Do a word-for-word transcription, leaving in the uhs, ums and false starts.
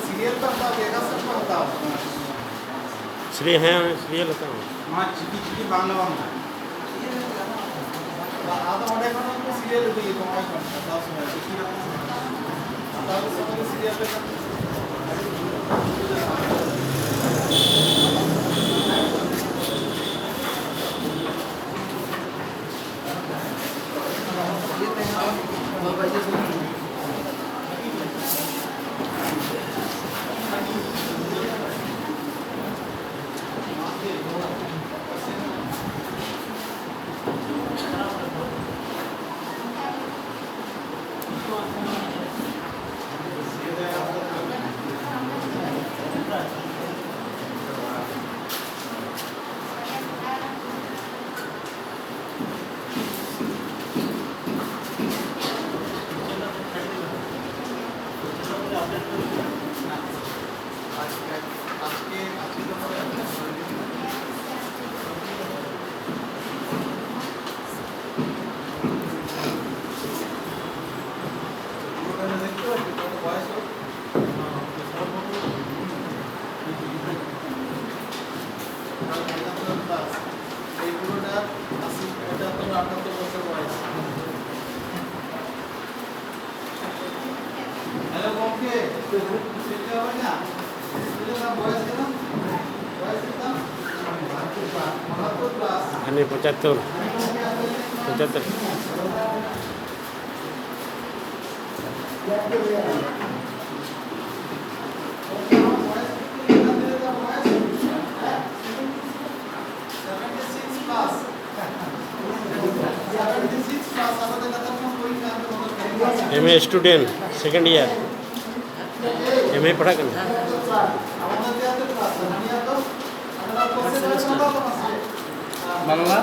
Serial ᱛᱟᱢ ᱫᱚ ᱵᱷᱮᱜᱟᱥ ᱨᱮᱠᱚ ᱦᱟᱛᱟᱣᱟ᱾ ᱥᱤᱨᱤᱭᱟᱞ, ᱦᱮᱸ, ᱥᱤᱨᱤᱭᱟᱞ ᱦᱟᱛᱟᱣ᱾ ᱱᱚᱣᱟ ᱪᱤᱠᱤ ᱪᱤᱠᱤ ᱵᱟᱝ ᱞᱟᱜᱟᱣ ᱢᱮ᱾ ᱟᱫᱚ ᱚᱸᱰᱮ ᱠᱷᱚᱱ ᱩᱱᱠᱩ ᱥᱤᱨᱤᱭᱟᱞ ᱤᱫᱤ ᱠᱚ ᱚᱸᱰᱮ ᱠᱷᱚᱱ ᱦᱟᱛᱟᱣ ᱥᱚᱢᱚᱭ ᱪᱤᱠᱤ ᱨᱮᱱᱟᱜ ᱦᱟᱛᱟᱣ ᱥᱚᱢᱚᱭ ᱫᱚ ᱥᱤᱨᱤᱭᱟᱞ ᱞᱮᱠᱟ᱾ এই পুরোটা আশি, পঁচাত্তর, আটাত্তর বছর বয়স। হ্যালো, গমকে, চিনতে হবে না? বুঝলে না, বয়স কেন? বয়স কেন? বাহাত্তর প্লাস। মানে পঁচাত্তর। পঁচাত্তর। M A student, second year. M A ᱯᱟᱲᱦᱟᱜ ᱠᱟᱱᱟ᱾ ᱵᱟᱝᱞᱟ?